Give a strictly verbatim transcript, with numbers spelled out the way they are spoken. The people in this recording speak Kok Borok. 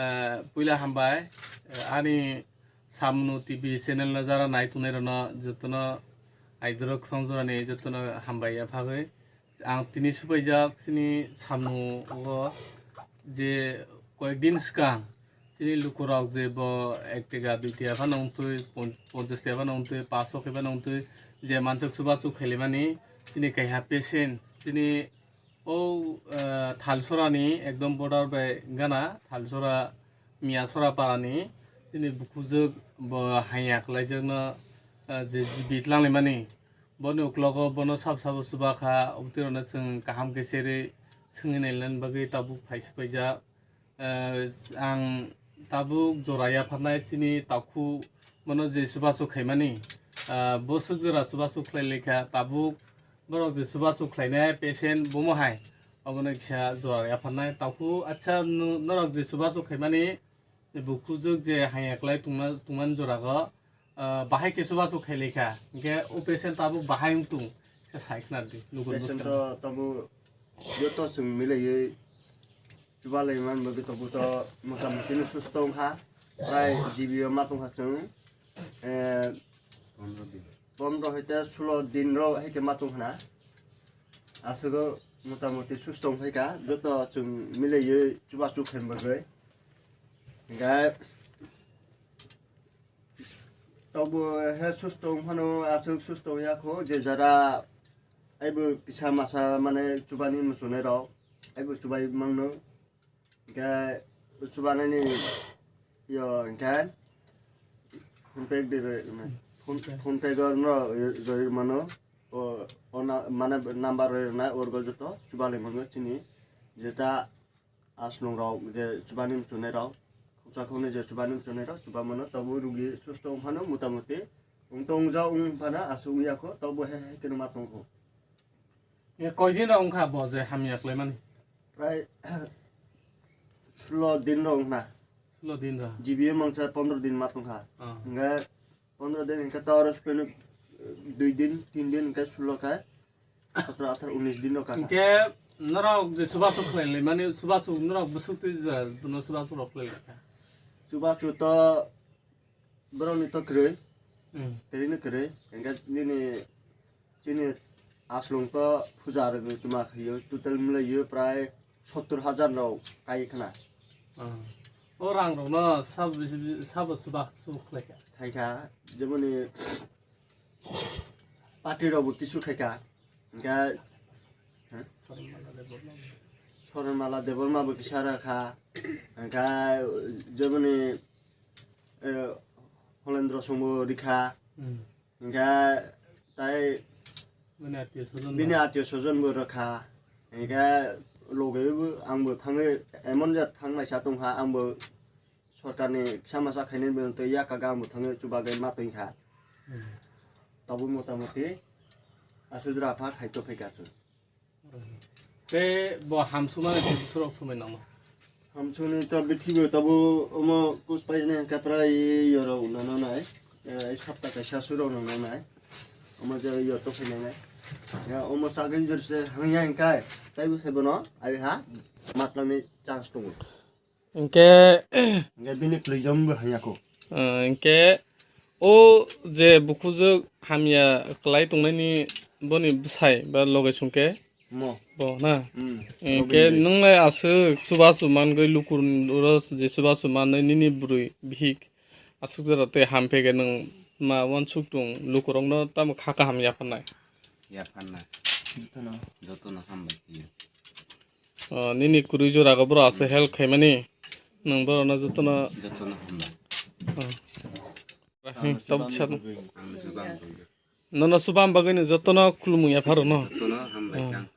Eh, puila hambai, eh, ani Samnu T V channel no jara nai tongnai rokno jotono aidorok song jorani jotono hambai yaphagwi. Ang tini supaijak chini Samnu o je koyekdin swkang chini lukurok je bo ek tega dui tega phano wngtwi pon-, ponchash tega phano wngtwi paanch so khe phano wngtwi je mansuk chubachu khailaimani chini kaiha patient chini O, eh, Thalsorani ekdom border bai gana, Thalsora Miyasora parani chini bukhujwk bo haiya khlaijakno, eh, je jibi twlanglaimani. Boni uklogo bono sab sabo chuba kha, obwtwirokno chwng kaham khe serwi swngwi nailaina bagwi tabuk phai swpaijak. Eh, ang tabuk jora yapharnai chini takhu bono je chubachu khaimani, ah, bwswk jora chubachu khlai laikha tabuk borok je chubachu khlainai patient bomo hai obono kisa jora yapharnai takhu. Acha, no-, norok je chubachu khaimani bukhujwk je haiya khlai tongma-, tongmani jorago, ah, bahai khe chubachu khai laikha, hinkhe o patient tabuk bahai wng tong, kisa sai khna di, nukun Patient bwskang. To tabuk joto chwng milaiwi chubalai man bagwi tabuk to motamoti no susto wngkha, prai G B o ma tongkha chwng, eh, pondro hoite sulo din ro hai khe ma tongkha na, aswk o motamoti susto wngkha joto chwng milaiwi chubachu khai bagwi, hinkhe Tokbo he susto wng phano aswk susto wng ya kho, je jara aibo kisa masa mane chubani muchunai rok, aibo chubai mangno. Hinkhe chubanani yo hinkhe phone pay de roi, phone, phone pay go no roi mano, o, o na-, mane number roi na orgo joto chubalai mango chini jeta. Aslong rok je chubani muchunai rok, khopsa khopnwi je chubani muchunai rok, chuba mano, tobo rugi susto wng phano, motamoti wng tong ja wng phano, aswk wng ya kho, tobo he he khe ma tong kho. E, koi din rok wng kha bo je hamya khlai mani? Prai sulo din rok wng kha. Sulo din rok? G B o mangsa pondro din ma tong kha. Ah. Hingkhe pondro din hingkhe ta oro se pheno, eh, dui din, tin din hingkhe sulo khe, sotro, atharo, unis din rok kaka. Hingkhe norok je chubachu khlai lai mani, chubachu norok bwswk twi je bono chubachu rok khlai lai kha. Chubachu to borokni to kwrwi, Hmm. kwrwino kwrwi. Hingkhe nini chini aslong to puja rwgwi tuma khaio, total milaio prai sottor hajar rok kai khna. Ah. O rang rokno sabo bisi, sabo chubachu khlai kha? Khai kha, jemoni party rok bo kisu khai kha, hingkhe, ha? Soronmala Debbarma bo kisa ra kha, hingkhe jemoni, eh, Holendra Song bo ri kha. Hmm. Hingkhe tai bini atio sojon bini bo. Atio sojon bo rwkha. Hingkhe loge bo ang bo thangwi emon je thang naisa tongkha, ang bo sorkar ni kisa masa khainai bo twi ya kaga ang bo thangwi chubagai ma tongkha. Hmm. Tobo motamoti aswk jora pha khai to phaikha chwng. Tei bo hamsumani tei bwswk rok somai nango? Hamsuni to bithibo tobo omo kus painai hingkhe prai yorok nana nai, eh, sapta kaisa surok nana nai. Omo je yor to phainai nai. Ya omo sagwi jor se hangya hingkai, taibo se bono, ai ha, matlangni chance tongo. Hingke, hingke bini kwlwijong bo hanya kho. Ah, hingke o je bukhujwk hamya kwlai tongnaini boni bwsai ba loge songke? Mo. Bo na? Hmm. Hingke loge. Nwnglai aswk chubachu mangwi lukur oro je chubachu manwi nini bwrwi bihik aswk jora tei hamphe khe nwng ma uansuk tong lukurokno tamo kha kaham yapharnai? Yapharnai. Jotono. Jotono hambai phiya. O, nini kwrwi jora go borok aswk help khaimani. Nwng borokno jotono. Jotono hambai. O. Hmm, tabuk sa. Ang se bang bang. Nono subam bagwi no jotono khulumung yapharo no. Jotono hambai kang.